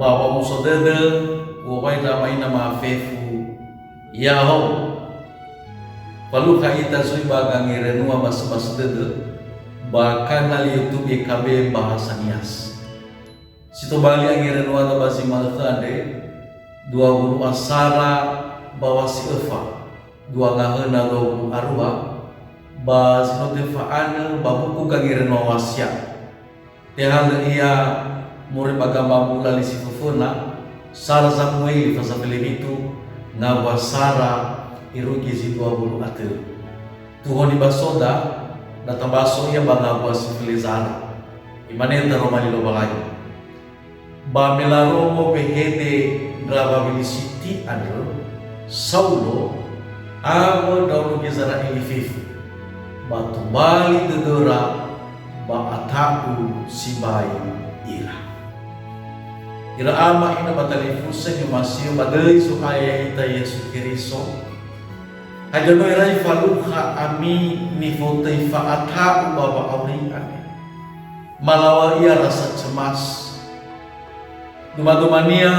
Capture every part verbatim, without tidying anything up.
Ba wa'omuso dödö, u'owai ndra ama ina mafefu, ya'ahowu. Falukha ita zui ba gangerenua ba sebas dödö, ba kanal YouTube Y K B Bahasa Nias. Si tobali angerenuada ba zi ma'ökhö andre, dua wulu asara ba wa si öfa, dua ngahöna dua wulu arua, ba zi no tefa'anö ba buku Gangerenua Wasiat. Tehalö ia moroi ba gamba mula li si föföna, sara Zamueli fasafele fitu, ngawua sara irugi zi dua wulu atö. Tuho nibasoda, na tabaso ia ba ngawua si fele zara. Imane taroma li Lowalangi. Ba me larongo wehede ndra Wawilisiti andrö, Saulo, awö ndraono Gizera'eli fefu, ba tobali dödöra ba ata'u sibai ira. Ira ama ina ba talifusö ni'omasi'ö ba döi Zo'aya ya'ita Yesu Keriso, hadia no irai falukha ami nifotöi fa'ata'u ba wa'auri andre? Malaŵa ia rasa cemas. Duma-dumania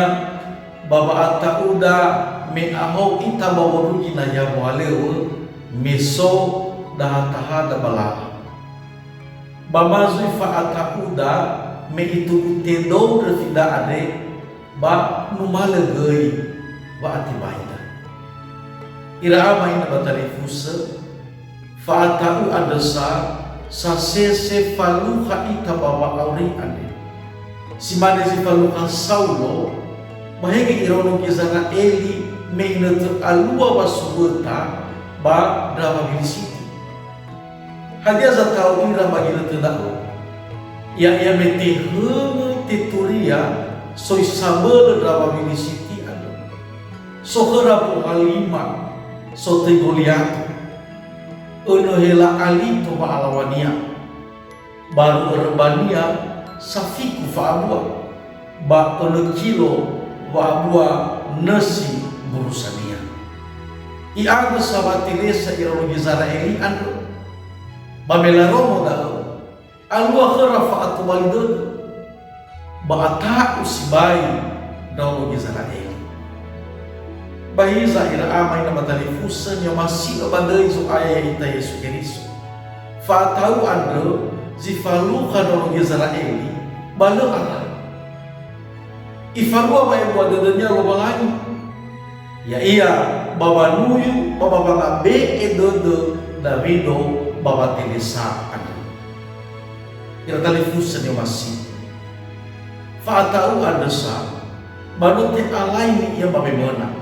ba wa'ata'uda me ahou ita ba wondrugi nahia wohalöŵö, me so dahataha dabalaha. Ba ma zui fa'ata'uda me itugu tedou ndröfida andre, ba numalö göi wa'atebaida. Ira ama ina ba talifusö, fa'ata'u andrö sa, sasese falukha ita ba wa'auri andre. Si mane zi falukha Saulo, ba hege iraono Gizera'eli me inötö alua wasuwöta ba ndra Wawilisiti. Hadia zata'u ira ba ginötö da'ö? Ya'ia me tehöngö teturia soi sabölö ndra Wawilisiti andrö. So khöra mbohalima sotöi Goliato. Önö hela alito wa'alawania. Baru öröbania safiku fa'abua, ba önö kilo wa'abua nösi mburusania. I'andrö sa watelesa iraono Gizera'eli andrö. Ba me larongo da'ö, alua khöra fa'atobali dödö, ba ata'u sibai ndraono Gizera'eli. Ba hiza ira ama ina ba talifusö ni'omasi'ö ba döi Zo'aya ya'ita Yesu Keriso. Fa'ata'u andrö zi falukha ndraono Gizera'eli, ba lö ara. Ifalua wa'ebua dödönia Lowalangi. Ya'ia ba wanuyu ba ba wangabe'e dödö Dawido ba watelesa andrö. Ira talifusö ni'omasi'ö. Fa'ata'u andrö sa, ba no te'alaini ia ba wemöna.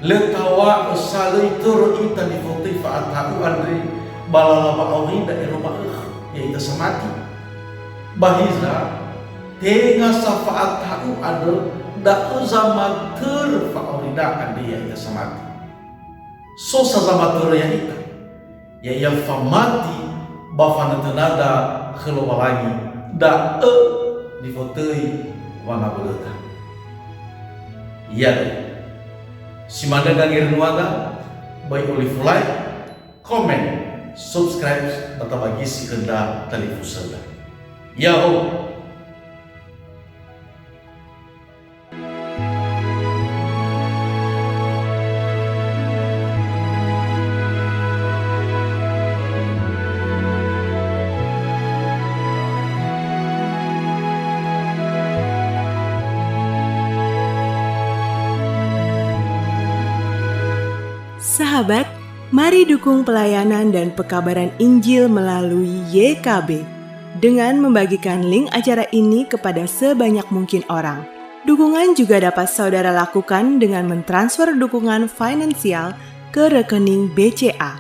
Lö taw̃a'ö sa lö itörö ita nifotöi fa'ata'u andre ba lala wa'aurida ero ma'ökhö, ya'ita samati. Ba hiza, tenga sa fa'ata'u andrö da'ö zamatörö fa'aurida andre ya'ita samati. So sa zamatörö ya'ita, ya'ia famati ba fanötönada khö Lowalangi, da'ö nifotöi wangawölöda. Iada'e, si manö gangerenuada, ba i'olifu like, komen, subscribe, ba tabagisi khö ndra talifusöda. Ya'ahowu. Sahabat, mari dukung pelayanan dan pekabaran Injil melalui Y K B dengan membagikan link acara ini kepada sebanyak mungkin orang. Dukungan juga dapat saudara lakukan dengan mentransfer dukungan finansial ke rekening B C A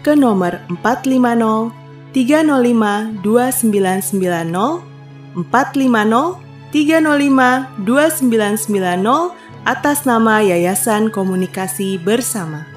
ke nomor empat lima nol tiga nol lima dua sembilan sembilan nol, empat lima nol tiga nol lima dua sembilan sembilan nol, atas nama Yayasan Komunikasi Bersama.